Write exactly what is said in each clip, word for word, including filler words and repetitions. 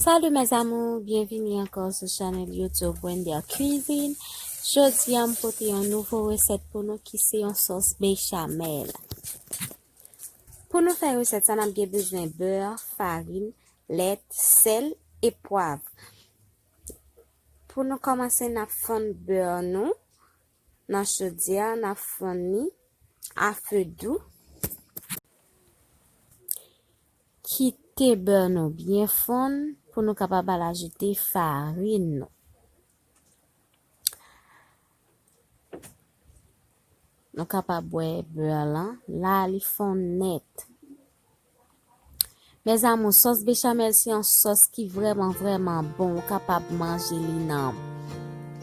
Salut mes amours, byenvini ankò sou chanèl YouTube Wender Cuisine. Jodi a m pote yon nouvo resèt pou nou ki se yon sòs bechamel. Pou nou fè resèt sa, n ap gen bezwen bè, farin, lèt, sèl e pwav. Pou nou kòmanse, n ap fonn bè nou nan chodyè, n ap fonn li a fe dou. Kite bè nou byen fonn pou nou kapab al ajoute farin nou. Nou kapab wè bè lan la, li fonn nèt. Mes amours, sòs bechamel se yon sòs ki vrèman, vrèman bon. Ou kapab manje li nan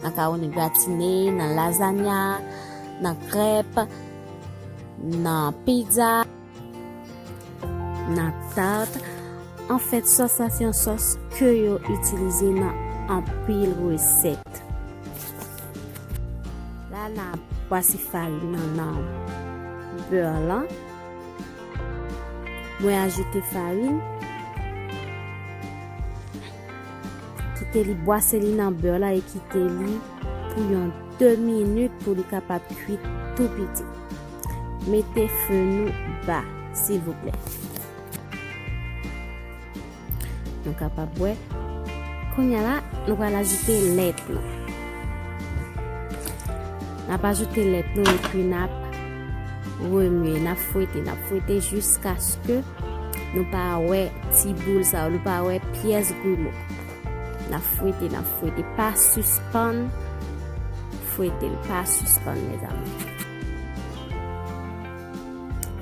makawoni gratine, nan lazanya, nan krèp, nan pizza, nan tat. Anfèt, sòs la se yon sòs ke yo itilize nan anpil resèt. La, n a pase farin nan nan bè lan. Mwen ajoute farin. Kite li bwase li nan bè la e kite li pou yon de minit pou li kapab kwit tou piti. Mete fe nou ba, silvouplè. Nou kapab wè. Kounye a la, nou pral ajoute lèt nou. N ap ajoute lèt nou epi n ap remye, n ap fwete, n ap fwete jiskaske nou pa wè ti boul sa yo, nou pa wè pyès grimo. N ap fwete, n ap fwete, pa sispann fwete l, pa sispann, mes amours.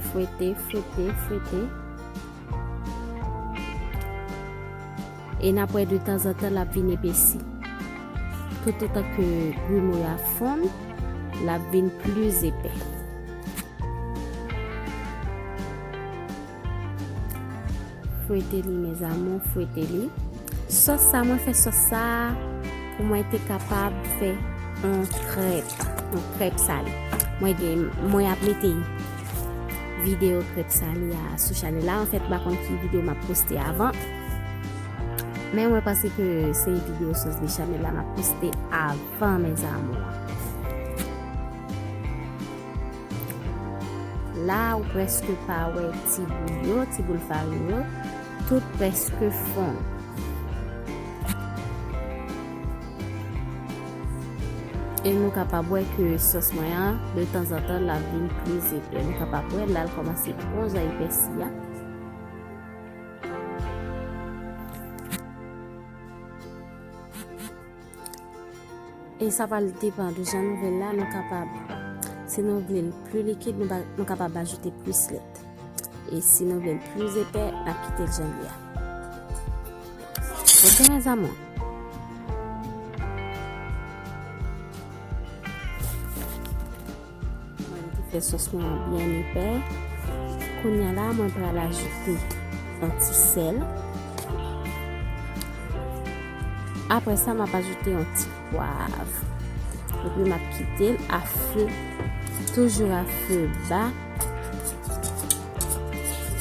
Fwete, fwete, fwete. E n ap wè de tanzantan l ap vin epesi. Toutotan ke grimo a fonn, l ap vin pli epè. Fwete li, mes amours, fwete li. Sòs sa, mwen fè sòs sa pou mwen te kapab fè yon krèp, yon krèp sale. Mwen gen, mwen ap mete videyo krèp sale a sou chanèl la. Anfèt, m pa konn ki videyo m ap poste avan. Men mwen panse ke se videyo sòs bechamel la m ap poste avan, mes amours. La, ou prèske pa wè ti boul yo, ti boul farin yo. Tout prèske fonn. E nou kapab wè ke sòs mwen an, de tanzantan, l ap vin pli epè. Nou kapab wè, la, l kòmanse bon jan epèsi a. E sa pral depann de jan nou vle l la, nou kapab, si nou vle l pli likid, nou va, nou kapab ajoute plis lèt. E si nou vle l pli epè, n ap kite l jan l ye a. Ok, mes amours. Mwen te fè sòs mwen an byen epè. Kounye a la, mwen pral ajoute yon ti sèl. Apre sa, m ap ajoute yon ti pwav. Epi m ap kite l a fe, toujou a fe ba.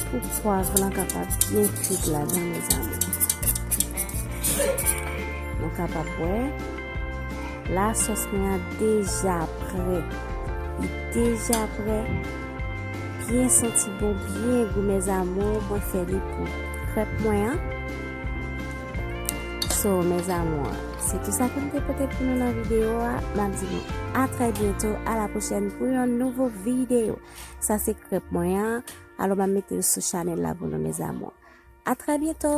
Pou pwav lan kapab byen kwit ladan, mes amours. Nou kapab wè, la sòs mwen an deja prè. Li deja prè. Byen santi bon, byen gou, mes amours. Mwen fè li pou krèp mwen an. So, mes amours, se tout sa ke m te pote pou nou nan videyo a. M ap di nou a trè byento, a la pwochèn pou yon nouvo videyo. Sa se krèp mwen an. Alò, m ap mete l sou chanèl la pou nou, mes amours. A trè byento!